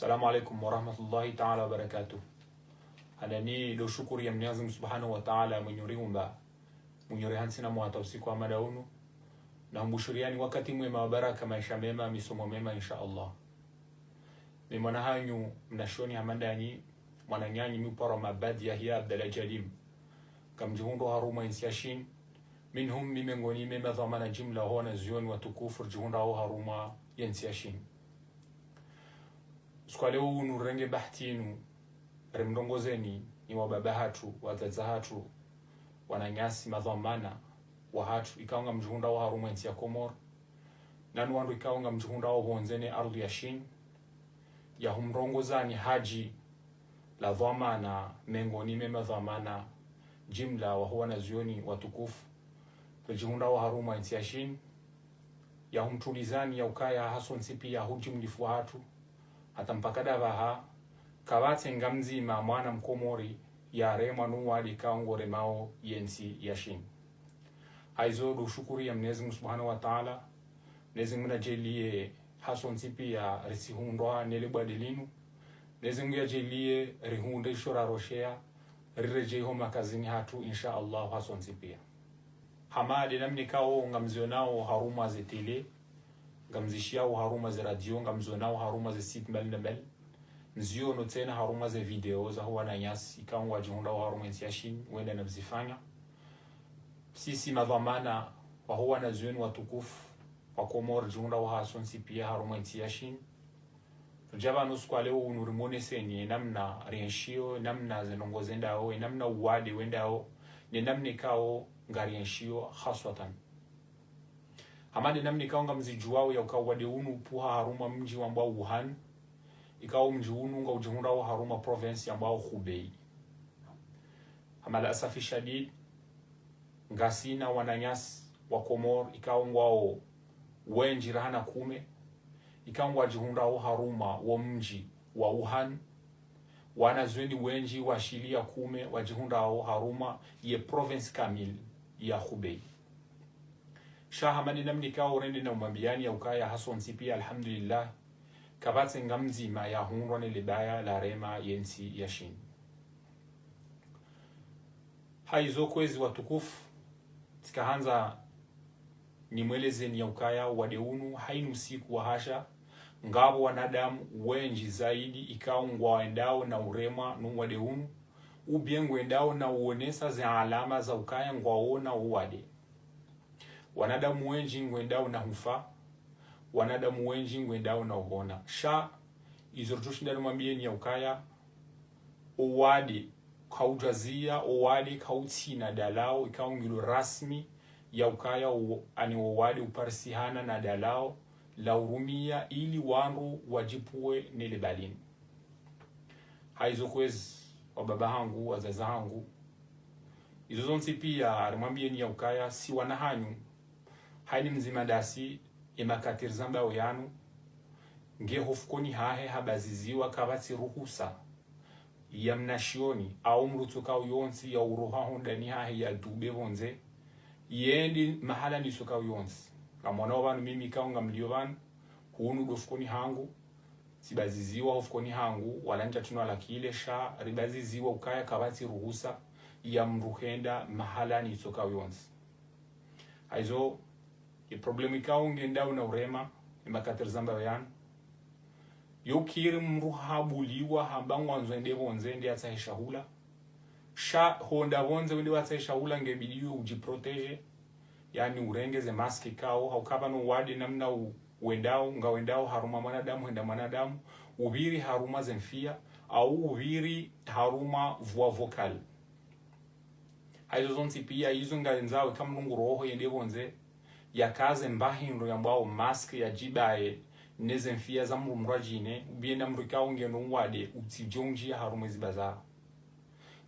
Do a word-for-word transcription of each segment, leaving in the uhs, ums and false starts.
Assalamu alaikum warahmatullahi taala wabarakatuh. Handani ndo shukuri ya Mwenyezi Mungu Subhanahu wa Taala, mwenye uriumba, mwenye urihantsi na mwata usiku wa mada unu, na humbushuriani wakati mwema wa baraka, maesha mema, misomo mema, insha Allah. Mi mwana hanyu, mnashioni hama ndanyi, mwananyanyu mi uparwa Mabadi Yahya Abdallah Djalim. Ngamdjihundrao harumwa yentsi ya Shini. Minhum, mi mengoni mwe madhwamana jimla waho wanazioni watukufu ridjihundrao harumwa yentsi ya Shini. Usiku wa leo unu rirenge bahati inu, rimrongozeni nyi wababa hatru, wadzadze hatru, wananyasi, madhwamana wahatru, ikao ngamdjihundrao harumwa yentsi ya Komori, nanu wandru ikao ngamdjihundrao pvondze ne ardhwi ya Shini, ya humrongozani hadji la dhwamana mengoni mwe madhwamana jimla waho wanazioni watukufu ridjihundrao harumwa yentsi ya Shini, ya humtulizani ya ukaya hasontsi pia hudjimlifu hatru, hata mpaka ndapvaha, kapvatsi nga mdzima mwana Mkomori yaremwa no uwade ikao ngoremao yentsi ya Shini. Haizo ndo shukuri ya Mwenyezi Mungu Subhanahu wa Taala. Mwenyezi Mungu nadjaaliye hasontsi pia risihundrwa nele bwade linu. Mwenyezi Mungu yadjaaliye rihundre isho raroshea, riredjei ho makazini hatru, insha Allah, hasontsi pia. Hama nde namna ikao ngamzionao harumwa ze télé, ngamzishiao harumwa ze radio, ngamzionao harumwa ze site mbali na mbali, mziono tsena harumwa ze video zaho wananyasi ikao ngwadjihundrao harumwa yentsi ya Shini, wenda na mzifanya. Sisi madhwamana waho wanazioni watukufu wa Komori ridjihundrao hasontsi pia harumwa yentsi ya Shini, ridja pvanu usiku wa leo unu rimoneseni enamna rienshio, enamna zendrongoo zendao, enamna uwade wendao, nenamna ikao ngarienshio haswatan. Hama nde namna ikao ngamzidjuao ya ukaya uwade unu upvuha harumwa mdji wambwao Wuhan, ikao mdji unu ngaudjihundrao harumwa province yambwao Hubei. Hama la asafi shadid, ngasina wananyasi wa Komori ikao ngwao wendji raha na kume, ikao ngwadjihundrao harumwa wo mdji wa Wuhan, wanazioni wendji washiliya kume wadjihundrao harumwa ye province kamili ya Hubei. Sha hama nde namna ikao rende na umwambiani ya ukaya hasontsi pia, alhamdulillah, kapvatsi nga mdzima yahundrwa nele baya larema yentsi ya Shini. Haizo kwezi watukufu, tsikahandza nimwelezeni ya ukaya uwade unu, haini usiku wahasha, ngapvo wanadamu wendji zaidi ikao ngwendao na uremwa no uwade unu, ou bien ngwendao na uonesa ze alama za ukaya ngwaona uwade. Wanadamu wendji ngwendao na hufa, wanadamu wendji ngwendao na upvona. Sha, izo ridjoshinda rimwambieni ya ukaya, uwade kaudjazia, uwade kautsina dalao ikao ngilo rasmi ya ukaya u-, ani uwade uparisihana na dalao la urumia ili wandru wadjipvuwe nele baya linu. Haizo kwezi, wababa hangu, wadzadze hangu, izo zontsi pia rimwambieni ya ukaya si wana hanyu, haini mdzima ndasi, emakati rizambao yanu, nge hofukoni hahe habaziziwa, kapvatsi ruhusa ya mnashioni au mdru tsokao yontsi ya uroha hondani hahe yadube pvondze, yende mahala ni tsokao yontsi. Ngamwonao pvanu mimi ikao ngamlio pvanu, hunu ndo fukoni hangu, tsibaziziwa hofukoni hangu, wala ntsatsunwa la kile, sha ribaziziwa ukaya kapvatsi ruhusa ya mdru henda mahala ni tsokao yontsi. Haizo, e problème ikao ngendao na urema, emakati rizambao yanu, yo ukiri mdru habuliwa hamba ngwandzo ende pvondze ende yatsahe shahula. Sha honda pvondze wende watsahe shahula ngebidi yo udjiprotéger, yani urenge ze masque ikao, ha ukaya pvanu uwade namna u-, wendao, ngawendao harumwa mwanadamu henda mwanadamu, upviri harumwa ze mfia, au upviri harumwa voie vocale. Haizo zontsi pia, izo ngaenzao eka mdru nguroho yende pvondze, yakaze mba hindru yambwao masque yadjibaye neze mfia za mdru mdru adjine, ou bien na mdru ikao ngena uwade utsidjo ndjia harumwa ezi bazar.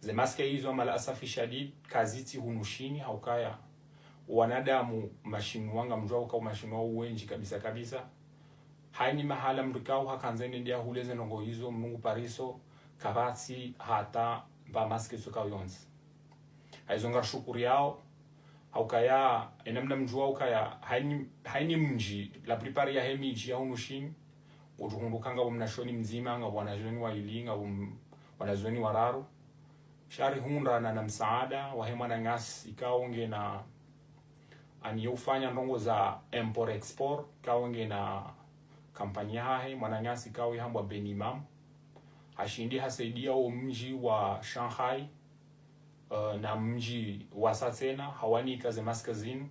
Ze masque izo, mala asafi shadid, kazitsi hunu Shini, ha ukaya wanadamu mashinwa ngamdjuao ukaya mashinwa wendji kabisa kabisa. Haini mahala mdru ikao hakandza nende yahule ze ndrongoo izo, mdru ngu pariso, kapvatsi hata mba masque tsokao yontsi. Haizo ngarishukuriao, ha ukaya, enamna mdjuao ukaya, haini, haini mdji, la plupart yahe midji ya hunu Shini, Udjuhundru ukaya ngapvo mnazioni mdzima, ngapvo wanazioni waili, ngapvo m-, wanazioni wararu. Sha rihundrana na msaada wahe mwananyasi ikao ngena aniyo ufanya ndrongoo za import export, ikao ngena kampani yahahe, mwananyasi ikao ihambwa Beni Imam. Hashindi hasaidia wo mdji wa Shanghai, eh, na mdji wa Satsena, hawanika ze masque zinu.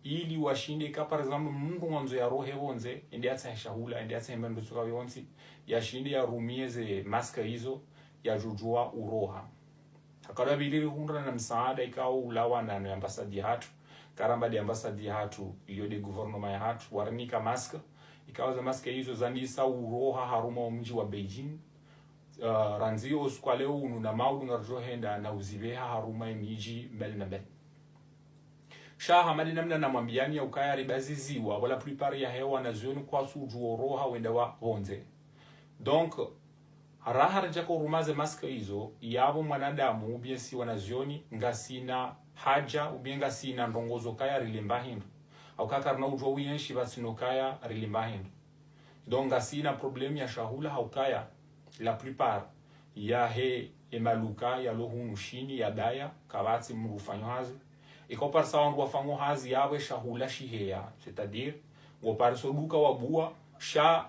Ili washinde ka, par exemple, mndru ngwandzo yarohe pvondze, ende yatsahe shahula, ende yatsahe mbe ndrutso ka yontsi, yashinde yarumie ze masque izo, yadjudjuwa uroha. Hakadwa pvili rihundrana na msaada ikao ulawana no ambassade yahatru, karamba nde ambassade yahatru, iyo nde gouvernement yahatru, warinika masque, ikao ze masque izo zandisa uroha harumwa wo mdji wa Beijing. Ah, randzi yo usiku wa leo unu na maudu ngaridjo henda na uzipveha harumwa ye midji mbali na mbali. Sha hama nde namna namwambiani ya ukaya ribaziziwa, pvo la plupart yahe wanazioni kwatsudjuwa uroha wenda wa pvondze. Donc, raha ridjaka uruma ze masque izo, yapvo mwanadamu, ou bien si wanazioni, ngasina haja, ou bien ngasina ndrongoo zo kaya rilemba hindru. Hauka karina udjuwa uyenshi pvatsina ukaya rilemba hindru. Donc, ngasina problème ya shahula, haukaya la plupart yahe emaduka yalo hunu Shini yabaya, kapvatsi mndru ufanyo hazi. Ikao parisa wandru wafanyo hazi yapvo eshahula shiheya, c'est-à-dire, ngo pariso duka wabua, sha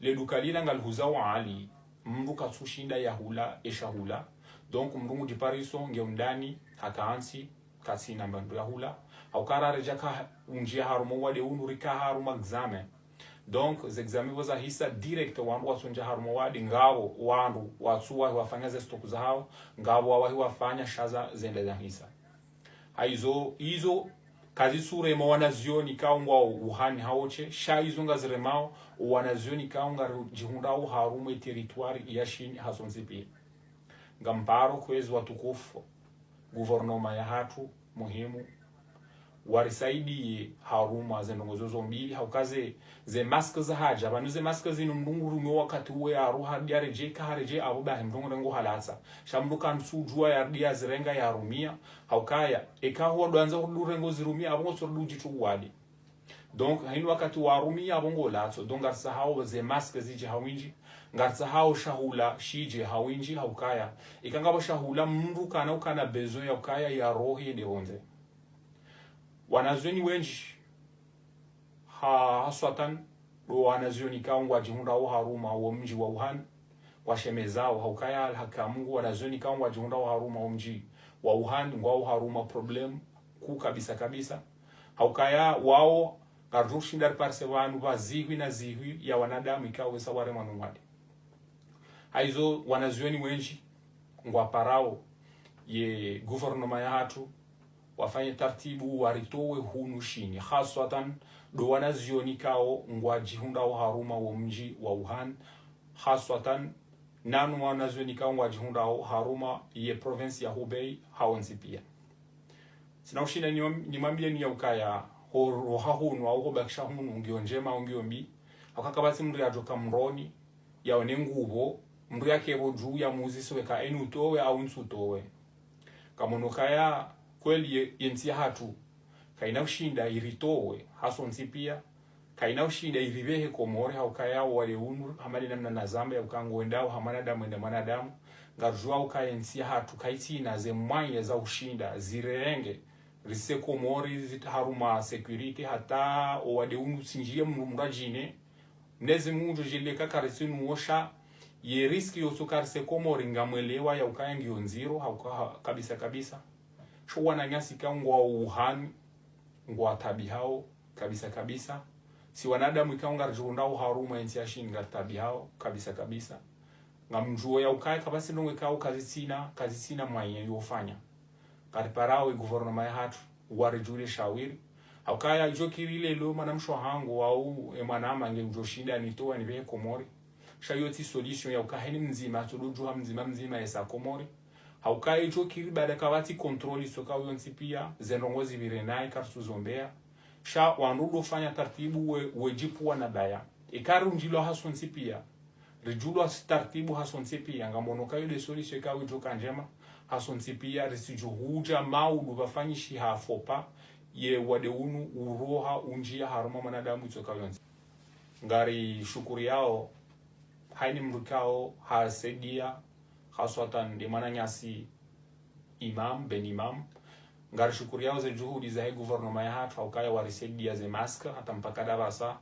le duka lila ngalihuzao hali, mndru katsushinda yahula eshahula. Donc, mndru ngudjipariso nge undani, haka hantsi, katsina mba ndru yahula. Hauka raha ridjaka undjia harumwa wo wade unu rika harumwa examen. Donc, ze examen pvo zahisa direct wandru watsundjia harumwa wo wade ngapvo wandru watsuwahi wafanya ze stock zahao, ngapvo wawahi wafanya sha za zende zahisa. Haizo, izo, kazitsurema wanazioni ikao ngwao Wuhan hawontsi, sha izo ngaziremao, wanazioni ikao ngaridjihundrao harumwa ye territoire ya Shini hasontsi pia. Ngamparo kwezi watukufu, gouvernement yahatru muhimu, warisaidie harumwa ze ndrongoo zo zo mbili, hauka ze, ze masque zahaja, pvanu ze masque zinu mndru ngurumiao wakati uwo yaroha, hadi yaredjei, ka haredjei, apvo bahi mndru ngurengo halatsa. Sha mndru kantsudjuwa yaridi yazirenga yarumia, haukaya, eka huwa dwandza hurudi urengo zirumia, apvo ngotsorudi udjitru wade. Donc, hayini wakati warumia apvo ngolatso. Donc, ngarisahao ze masque zidje ha windji. Ngarisahao shahula shidje ha windji, haukaya. Ika ngapvo shahula mndru kana ukana besoin ya ukaya yarohe yende pvondze. Wanazioni wendji, ha, haswatan, ndo wanazioni ikao ngwadjihundrao harumwa wo mdji wa Wuhan, ngwashemezao, haukaya alhaka Mungu, wanazioni ikao ngwadjihundrao harumwa wo mdji wa Wuhan, ngwao harumwa problème kuu kabisa kabisa. Haukaya wao, ngaridjoshinda riparise pvanu pva zihwi na zihwi ya wanadamu ikao wesa waremwa no mwade. Haizo wanazioni wendji, ngwaparao ye gouvernement yahatru, wafanye tartibu waritowe hunu Shini. Haswatan, ndo wanazioni ikao ngwadjihundrao harumwa wo mdji wa Wuhan. Haswatan, nanu wanazioni ikao ngwadjihundrao harumwa ye province ya Hubei, hawontsi pia. Tsina ushinda ni, nimwambieni ya ukaya, ho, roha hunu, au hobakisha hunu, ngiyo ndjema, au ngiyo mbi. Hauka kapvatsi mndru yadjoka mroni, yaone ngupvo, mndru yake pvo dju yamuuzise weka eni utowe au ntsutowe. Kamono kaya kweli ye, ye ntsi yahatru, kayina ushinda iritowe, hasontsi pia, kayina ushinda iripvehe Komori, haukaya wo wade unu, hama nde namna nazamba ya uka ngwendao, ha mwanadamu ende mwanadamu, ngaridjuao ukaya ye ntsi yahatru, kayitsina ze mwanya za ushinda, zirenge, rise Komori, zitru harumwa sécurité, hata wo wade unu utsindjie mndru mndru adjine, Mwenyezi Mungu ngudjodjaanlia ka karitsinu wo sha, ye risque yotsoka rise Komori ngamwelewa ya ukaya ngiyo ndziro, hauka ha, kabisa kabisa. Sho wananyasi ikao ngwao Wuhan, ngwataabihao, kabisa kabisa. Si wanadamu ikao ngaridjihundrao harumwa ye ntsi ya Shini ngataabihao, kabisa kabisa. Ngamdjuo ya ukaya kapvatsi ndrongoo ikao kazitsina, kazitsina mwanya yofanya. Ngariparao ye gouvernement yahatru, waridjulie shawiri. Haukaya idjo kiri leo mwanamshe wahangu wau, e mwanama nge udjoshinda anitowe anipvehe Komori. Sha iyo tsi solution ya uka heni mdzima, atsododjuha mdzima mdzima yesa Komori. Haukaya idjo kiri baada kapvatsi contrôle isoka uyontsi pia, ze ndrongoo zipvire nayi karitsuzombea. Sha wandru ndo fanya tartibu we, wedjipvua na baya. Ika riundjilwa hasontsi pia. Ridjulwa si tartibu hasontsi pia, ngamono ka iyo nde solution ikao idjoka ndjema, hasontsi pia, risidjohudja maudu pvafanyishiha faux pas, ye wade unu uroha undjia harumwa mwanadamu itsoka yontsi. Ngarishukuriyao Hayina mdru ikao harisaidia, haswatan nde mwananyasi Imam Ben Imam. Ngarishukuriyao ze juhudi zahe gouvernement yahatru, ha ukaya warisaidia ze masque, hata mpaka dapvasa.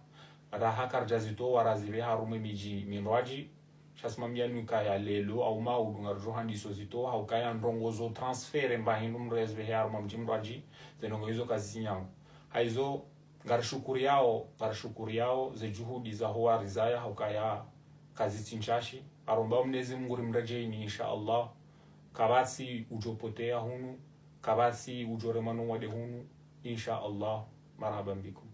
Raha karidjazitowa, razipve harumwa emidji mindrwadji. Sha tsi mambiyanyu ukaya leo au maudu ngaridjo handiso zitowa, ha ukaya ndrongoo zo transférer mba hindru mdru yazipvehe harumwa mdji mndrwadji, ze ndrongoo izo kazitsi nyangu. Hayizo, ngarishukuriyao, ngarishukuriyao ze juhudi zaho warizaya, ha ukaya kazitsi ntshashi. Ngarombao Mwenyezi Mungu rimredjeyini, insha Allah. Kapvatsi udjo poteya hunu, kapvatsi udjo remwa no wade hunu, insha Allah. Marhaban bikum.